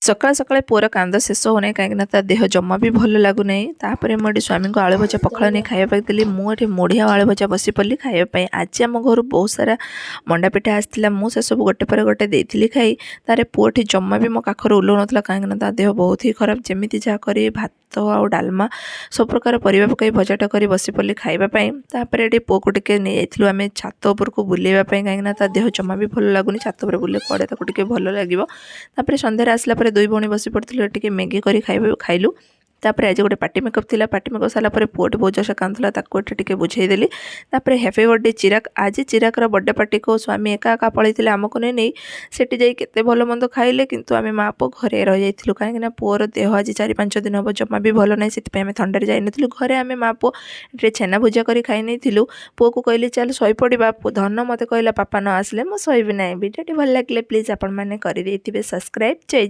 ସକାଳେ ସକାଳେ ପୁଅର କାନ୍ଦ ଶେଷ ହେଉନାହିଁ, କାହିଁକିନା ତା ଦେହ ଜମା ବି ଭଲ ଲାଗୁନାହିଁ। ତାପରେ ମୁଁ ଏଠି ସ୍ୱାମୀଙ୍କୁ ଆଳୁ ଭଜା ପଖାଳ ନେଇ ଖାଇବା ପାଇଁ ଦେଲି। ମୁଁ ଏଠି ମୁଢ଼ି ଆଉ ଆଳୁ ଭଜା ବସି ପଡ଼ିଲି ଖାଇବା ପାଇଁ। ଆଜି ଆମ ଘରୁ ବହୁତ ସାରା ମଣ୍ଡା ପିଠା ଆସିଥିଲା। ମୁଁ ସେସବୁ ଗୋଟେ ପରେ ଗୋଟେ ଦେଇଥିଲି ଖାଇ। ତାରେ ପୁଅଠି ଜମା ବି ମୋ କାଖରୁ ଓହ୍ଲଉନଥିଲା, କାହିଁକିନା ତା ଦେହ ବହୁତ ହି ଖରାପ। ଯେମିତି ଯାହା କରି ଭାତ ଆଉ ଡାଲମା, ସବୁ ପ୍ରକାର ପରିବା ପକାଇ ଭଜାଟା କରି ବସି ପଡ଼ିଲି ଖାଇବା ପାଇଁ। ତାପରେ ଏଠି ପୁଅକୁ ଟିକେ ନେଇଯାଇଥିଲୁ ଆମେ ଛାତ ଉପରକୁ ବୁଲେଇବା ପାଇଁ, କାହିଁକିନା ତା ଦେହ ଜମା ବି ଭଲ ଲାଗୁନି। ଛାତ ଉପରେ ବୁଲିଲେ କୁଆଡ଼େ ତାକୁ ଟିକେ ଭଲ ଲାଗିବ। ତାପରେ ସନ୍ଧ୍ୟାରେ ଆସିଲା ପରେ ଦୁଇ ଭଉଣୀ ବସି ପଡ଼ିଥିଲୁ, ଟିକେ ମ୍ୟାଗି କରି ଖାଇବା ଖାଇଲୁ। ତାପରେ ଆଜି ଗୋଟେ ପାର୍ଟି ମେକଅପ୍ ଥିଲା। ପାର୍ଟି ମେକଅପ୍ ସାରିଲା ପରେ ପୁଅଟି ବହୁତ ଜୋରସେ କାନ୍ଦୁଥିଲା, ତାକୁ ଏଠି ଟିକେ ବୁଝେଇଦେଲି। ତାପରେ ହ୍ୟାପି ବର୍ଥଡେ ଚିରାଗ। ଆଜି ଚିରାଗର ବର୍ଥଡେ ପାର୍ଟିକୁ ସ୍ୱାମୀ ଏକା ଏକା ପଳେଇଥିଲେ ଆମକୁ ନେଇ ନେଇ। ସେଠି ଯାଇ କେତେ ଭଲ ମନ୍ଦ ଖାଇଲେ, କିନ୍ତୁ ଆମେ ମା ପୁଅ ଘରେ ରହିଯାଇଥିଲୁ, କାହିଁକିନା ପୁଅର ଦେହ ଆଜି 4-5 ଦିନ ହେବ ଜମା ବି ଭଲ ନାହିଁ। ସେଥିପାଇଁ ଆମେ ଥଣ୍ଡାରେ ଯାଇନଥିଲୁ। ଘରେ ଆମେ ମା ପୁଅ ଟିକେ ଛେନା ଭୁଜା କରି ଖାଇ ନେଇଥିଲୁ। ପୁଅକୁ କହିଲି, ଚାଲ ଶୋଇପଡ଼ିବା। ଧନ ମୋତେ କହିଲା, ବାପା ନ ଆସିଲେ ମୁଁ ଶୋଇବି ନାହିଁ। ଭିଡ଼ିଓଟି ଭଲ ଲାଗିଲେ ପ୍ଲିଜ୍ ଆପଣମାନେ କରିଦେଇଥିବେ ସବସ୍କ୍ରାଇବ୍। ଜୟ।